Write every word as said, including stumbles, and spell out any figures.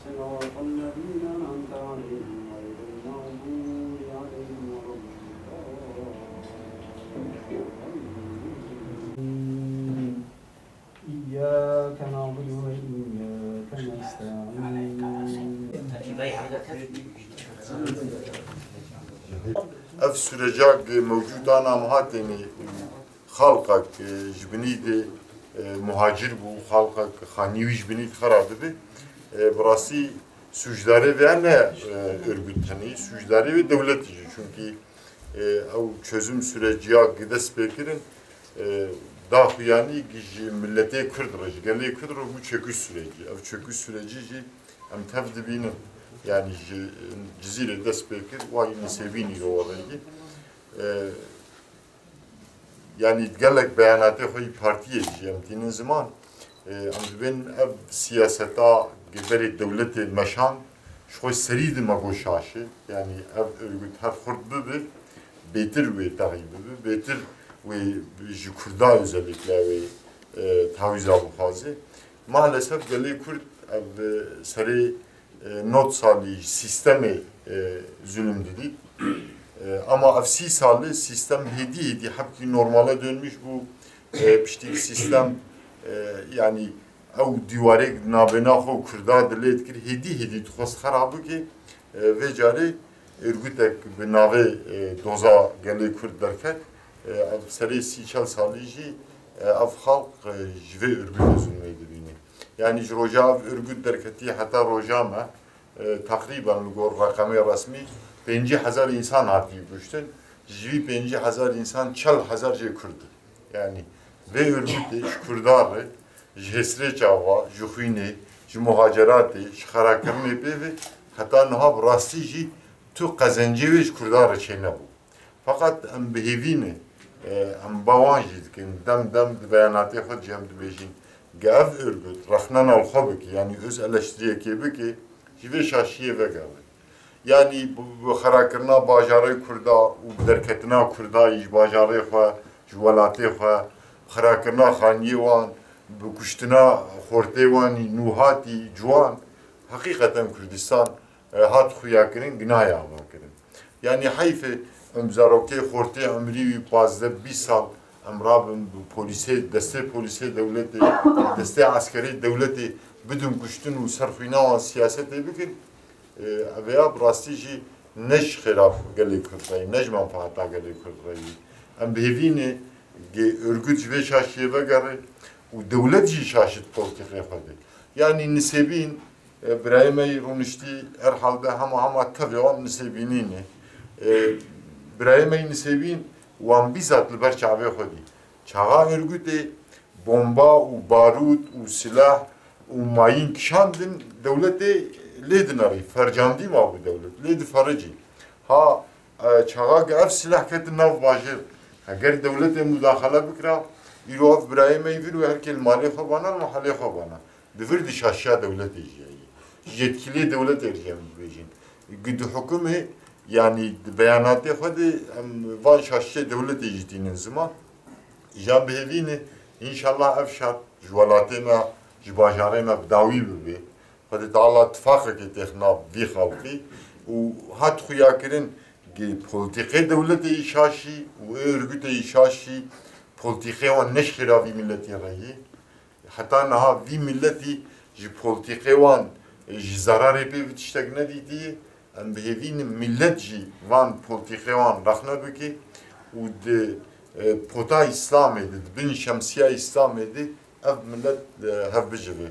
صراط الذين أنعمت عليهم غير المغضوب عليهم ولا الضالين. إياك نعبد وإياك نستعين. Ev sürecak mewcûd ana miha tênê xalqek, e, ji binî de, e, muhacir bû, xalqek xanî wî ji binî de xera dibe. E, bi rastî sûcdarê vê ne, e, örgüt tenê, sûcdarê wê dewletî jî. Çunkî, e, ew çözüm süreciya ki dest pê kirin, e, daxuyanî ki ji miletê Kurd re, ji gelê Kurd re bû çöküş süreci. Ev çöküş süreci jî em tev dibînin. Yani ji Cizîrê dest pê kir, wa yî Nisêbînî re werengî. E, Yanî gelek beyanatê xwe yî partiyê jî em tînin ziman. E, em dibên ev siyaseta berê dewletê meşan ji xwe serî di me got şaş e. Yanî ev örgüt her xurt bibe, bêtir wê texî bibe, bêtir wê ji Kurda özellikle wê, e, tawîza bixwaze. Maalesef gelê Kurd ev, e, serê e, nod salî ji sîstemê, e, zulm didît. E, ama ev sî sal e sîstem hêdî hêdî hepkî normale dönmüş bû. E, piştî sîstem, e, yanî ew dîwarê nabêna xwe û Kurda dilê dikir, hêdî hêdî dixwest xera bike. E, vê carê örgütek bi navê, e, Doza Gelê Kurd derket. E, ev serê sî çel salî jî, e, ev xalq, e, ji vê örgütê zulmê dibîne. Yanî ji roja ev örgüt derketî heta roja me, e, teqrîben li gor reqemê resmî pêncî hezar însan hatî kuştin. Ji vî pêncî hezar însan çel hezar jê Kurd in. Yanî vê örgütê ji Kurdan re, ji hêsrê çawa, ji xwînê, ji muhaceratê, ji xerakirinê pê ve heta niha bi rastî jî tu qezencê wê ji Kurdan re çênebû. Feqet em bi hêvî ne, e, em bawan jî dikin. Dem dem di beyanatê xwe de jî em dibêjin, ge ev örgüt rexne nav xwe bike, yanî öz eleştiriyekê bike, ji vê şaşiyê vegere. Yanî bi, bi xerakirina bajarê Kurda û bi derketina Kurda yî ji bajarê xwe, ji welatê xwe, bi xerakirina xaniyê wan, bi kuştina xortê wan yî nûhatî ciwan, heqîqeten Kurdistan e, hat xuyakirin, ginayê avakirin. Yanî heyf e, em zarokê xortê emrî wî pazdeh bîst sal em rabin bi polîsê, destê polîsê dewletê, destê eskerê dewletê bidin kuştin û ser xwîna wan siyasetê bikin. E, ev ya bi rastî jî ne ji xêra gelê Kurd re yî, ne ji menfaeta gelê Kurd re yî. Em bi hêvî ne, ge örgüt ji vê şaşiyê vegere û dewlet jî şaşit polîtîkê xwe de. Yanî Nisêbîn, E, birayê me yî rûniştî herhalde hema hema tevê wan Nisêbînî ne. E, birayê me yî Nisêbîn wan bîzat li ber çavê xwe dî. Çaxa örgütê bomba û barût û silah û mayîn kişandin, dewletê lê dinerî. Fercandî mabû dewlet. Lê difericî. Ha, e, çaxa ge ev silah ketin nav bajêr. Heger dewletê mudaxele bikira, îro ev birayê me yî vir wê her kê li malê xwe bana, li mehelê xwe bana. Di vir di şaşiya dewletê jî heye. Ji yetkiliyê dewletê re jî em dibêjin. Gi di hukumê, yanî di beyanatê xwe de em van şaşiyê dewletê jî tînin ziman. Jan bi hêvî ne, înşallah ev şer ji welatê me, ji bajarê me bi dawî bibe. Xwedê Teala tifaqekê têx nav vî xelqî û hat xuyakirin gi polîtîqê dewletê yî şaşî û ê örgütê yî şaşî polîtîqê wan ne ji xêra vî miletî re yî. Heta niha vî miletî ji polîtîqê wan, e, ji zararê pê vî tiştek nedîtî. Em bi hêvî ne milet jî van polîtîqê wan rexne bike û di, e, pota Îslamê de, di bin şemsiya Îslamê de ev milet, e, hev bicive.